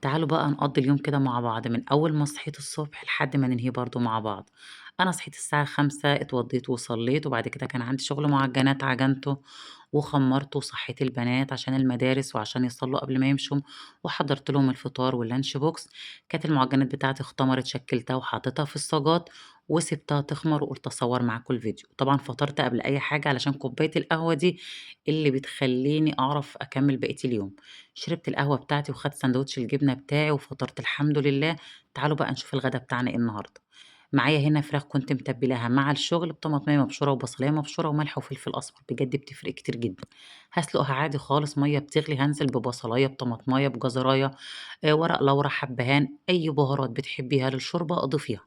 تعالوا بقى نقضي اليوم كده مع بعض من أول ما صحيت الصبح لحد ما ننهيه برضه مع بعض. أنا صحيت الساعة 5:00 اتوضيت وصليت، وبعد كده كان عندي شغل معجنات عجنته وخمّرته، وصحيت البنات عشان المدارس وعشان يصلوا قبل ما يمشوا، وحضرت لهم الفطار وال lunch box. كانت المعجنات بتاعتي اختمرت، شكلتها وحطيتها في الصاجات وسبتها تخمر، وقلت أصور معاكم الفيديو. طبعًا فطرت قبل أي حاجة علشان كوباية القهوة دي اللي بتخليني أعرف أكمل بقية اليوم. شربت القهوة بتاعتي وخدت سندوتش الجبنة بتاعي وفطرت الحمد لله. تعالوا بقى نشوف الغدا بتاعنا إيه النهارده. معايا هنا فراخ كنت متبلاها مع الشغل بطماطمية مبشورة وبصلاية مبشورة وملح وفلفل أسمر، بجد بتفرق كتير جدًا. هاسلقها عادي خالص، مية بتغلي هانزل ببصلاية بطماطماية بجزراية، ورق لورا، حبهان، أي بهارات بتحبيها للشوربة أضيفيها،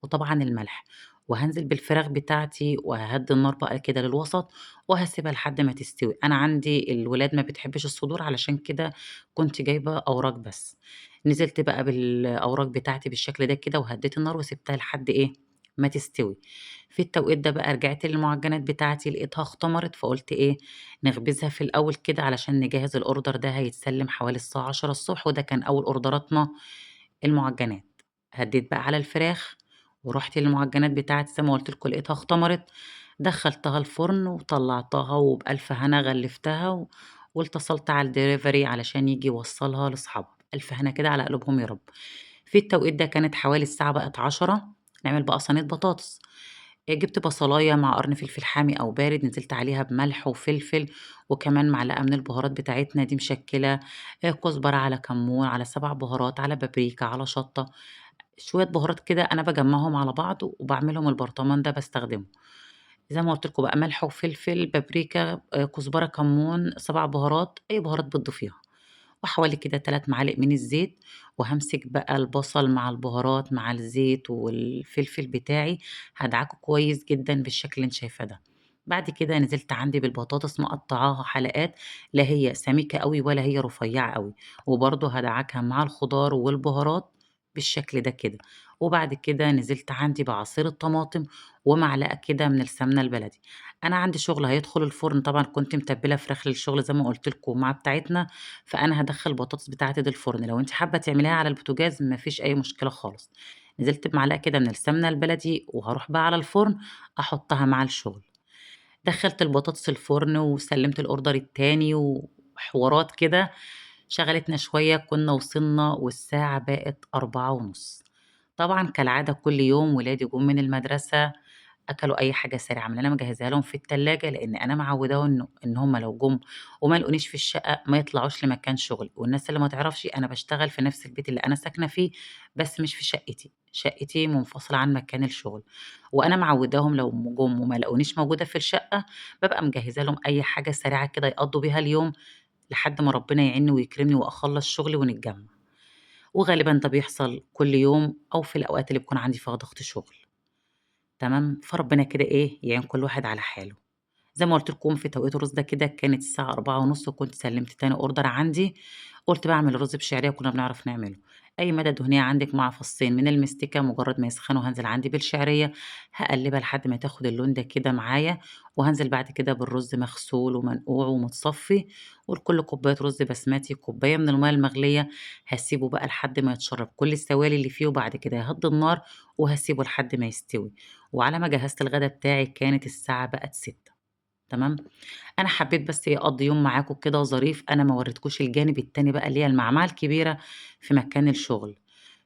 وطبعًا الملح. وهانزل بالفراخ بتاعتي وهاهدي النار بقى كده للوسط وهاسيبها لحد ما تستوي. أنا عندي الولاد ما بتحبش الصدور علشان كده كنت جايبة أوراق بس. نزلت بقى بالأوراق بتاعتي بالشكل ده كده وهديت النار وسبتها لحد إيه؟ ما تستوي. في التوقيت ده بقى رجعت للمعجنات بتاعتي لقيتها اختمرت، فقلت إيه؟ نخبزها في الأول كده علشان نجهز ال order ده، هيتسلم حوالي الساعة 10 الصبح، وده كان أول أوردراتنا المعجنات. هديت بقى على الفراخ ورحت للمعجنات بتاعتي زي ما قلت لكم لقيتها اختمرت، دخلتها الفرن وطلعتها وبألف هنا غلفتها واتصلت على الدليفري علشان يجي يوصلها لاصحابها. ألف هنا كده على قلوبهم يا رب. في التوقيت ده كانت حوالي الساعة بقت 10. نعمل بقى صينية بطاطس. جبت بصلاية مع قرن فلفل حامي أو بارد، نزلت عليها بملح وفلفل وكمان معلقة من البهارات بتاعتنا دي مشكلة، كزبرة على كمون على 7 بهارات على بابريكا على شطة، شوية بهارات كده أنا بجمعهم على بعض وبعملهم البرطمان ده بستخدمه. زي ما قلت لكم بقى ملح وفلفل، بابريكا، كزبرة، كمون، 7 بهارات، أي بهارات بتضيفيها، وحوالي كده 3 معالق من الزيت. وهمسك بقى البصل مع البهارات مع الزيت والفلفل بتاعي، هدعكه كويس جدا بالشكل اللي انت شايفاه ده. بعد كده نزلت عندي بالبطاطس مقطعاها حلقات، لا هي سميكة قوي ولا هي رفيعة قوي، وبرضه هدعكها مع الخضار والبهارات بالشكل ده كده. وبعد كده نزلت عندي بعصير الطماطم ومعلقة كده من السمنة البلدي. أنا عندي شغل هيدخل الفرن، طبعا كنت متبلة فراخ للشغل زي ما قلت لكم مع بتاعتنا، فأنا هدخل البطاطس بتاعتي دي الفرن. لو انت حابة تعمليها على البوتاجاز مفيش أي مشكلة خالص. نزلت بمعلقة كده من السمنة البلدي وهروح بقى على الفرن أحطها مع الشغل. دخلت البطاطس الفرن وسلمت الأوردر التاني وحوارات كده شغلتنا شوية. كنا وصلنا والساعة بقت 4:30. طبعا كالعادة كل يوم ولادي جم من المدرسة أكلوا أي حاجة سريعة من اللي أنا مجهزاها لهم في التلاجة، لأن أنا معوداهم إن هم لو جم وما لقونيش في الشقة ما يطلعوش لمكان شغلي. والناس اللي ما تعرفش أنا بشتغل في نفس البيت اللي أنا ساكنة فيه، بس مش في شقتي، شقتي منفصلة عن مكان الشغل. وأنا معوداهم لو جم وما لقونيش موجودة في الشقة ببقى مجهزة لهم أي حاجة سريعة كده يقضوا بيها اليوم لحد ما ربنا يعيني ويكرمني وأخلص شغلي ونتجمع. وغالبا ده بيحصل كل يوم أو في الأوقات اللي بيكون عندي فيها ضغط شغل. تمام، فربنا كده إيه يعين كل واحد على حاله. زي ما قلت لكم في توقيت الرز ده كده كانت الساعة 4:30، وكنت سلمت تاني أوردر عندي. قلت بعمل رز بشعرية وكنا بنعرف نعمله. أي مادة دهنية عندك مع فصين من المستكة، مجرد ما يسخنوا هنزل عندي بالشعرية، هقلبها لحد ما تاخد اللون ده كده معايا، وهنزل بعد كده بالرز مغسول ومنقوع ومتصفي، ولكل كوباية رز بسمتي كوباية من المية المغلية. هسيبه بقى لحد ما يتشرب كل السوائل اللي فيه، وبعد كده ههدي النار وهسيبه لحد ما يستوي. وعلى ما جهزت الغدا بتاعي كانت الساعة بقت 6. تمام، أنا حبيت بس إيه أقضي يوم معاكم كده ظريف. أنا ما وريتكوش الجانب التاني بقى اللي هي المعمعة الكبيرة في مكان الشغل،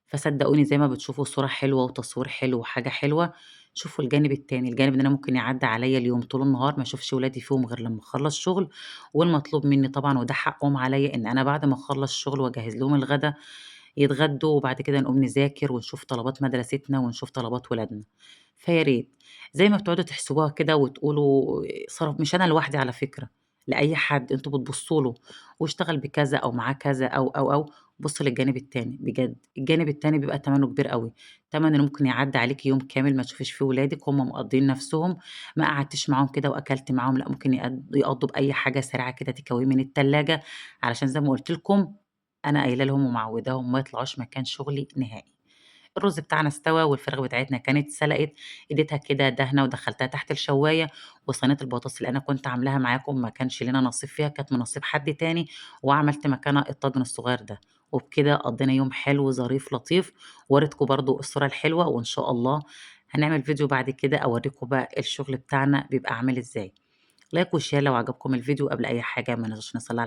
فصدقوني زي ما بتشوفوا صورة حلوة وتصوير حلو وحاجة حلوة، شوفوا الجانب التاني، الجانب إن أنا ممكن يعدي عليا اليوم طول النهار ما أشوفش ولادي فيهم غير لما أخلص شغل، والمطلوب مني طبعا وده حقهم عليا إن أنا بعد ما أخلص شغل وأجهز لهم الغدا يتغدوا، وبعد كده نقوم نذاكر ونشوف طلبات مدرستنا ونشوف طلبات ولادنا. فيا ريت زي ما بتقعدوا تحسبوها كده وتقولوا صرف، مش أنا لوحدي على فكرة، لأي حد انتوا بتبصوا له واشتغل بكذا أو معاه كذا أو أو أو، بصوا للجانب التاني. بجد الجانب التاني بيبقى تمنه كبير قوي، تمن إنه ممكن يعدي عليك يوم كامل ما تشوفيش فيه ولادك، هم مقضيين نفسهم، ما قعدتش معاهم كده وأكلت معاهم، لا ممكن يقضوا بأي حاجة سريعة كده تكوي من التلاجة، علشان زي ما قلت لكم أنا قايلة لهم ومعوداهم ما يطلعوش مكان شغلي نهائي. الرز بتاعنا استوى والفراخ بتاعتنا كانت اتسلقت، اديتها كده دهنه ودخلتها تحت الشوايه، وصينيه البطاطس اللي انا كنت عاملاها معاكم ما كانش لنا نصيب فيها، كانت من نصيب حد تاني، وعملت مكانها الطاجن الصغير ده. وبكده قضينا يوم حلو ظريف لطيف، ووريتكم برضه الصورة الحلوة، وإن شاء الله هنعمل فيديو بعد كده أوريكم بقى الشغل بتاعنا بيبقى عامل إزاي. like و share لو عجبكم الفيديو. قبل أي حاجة ما ننساش نصلي على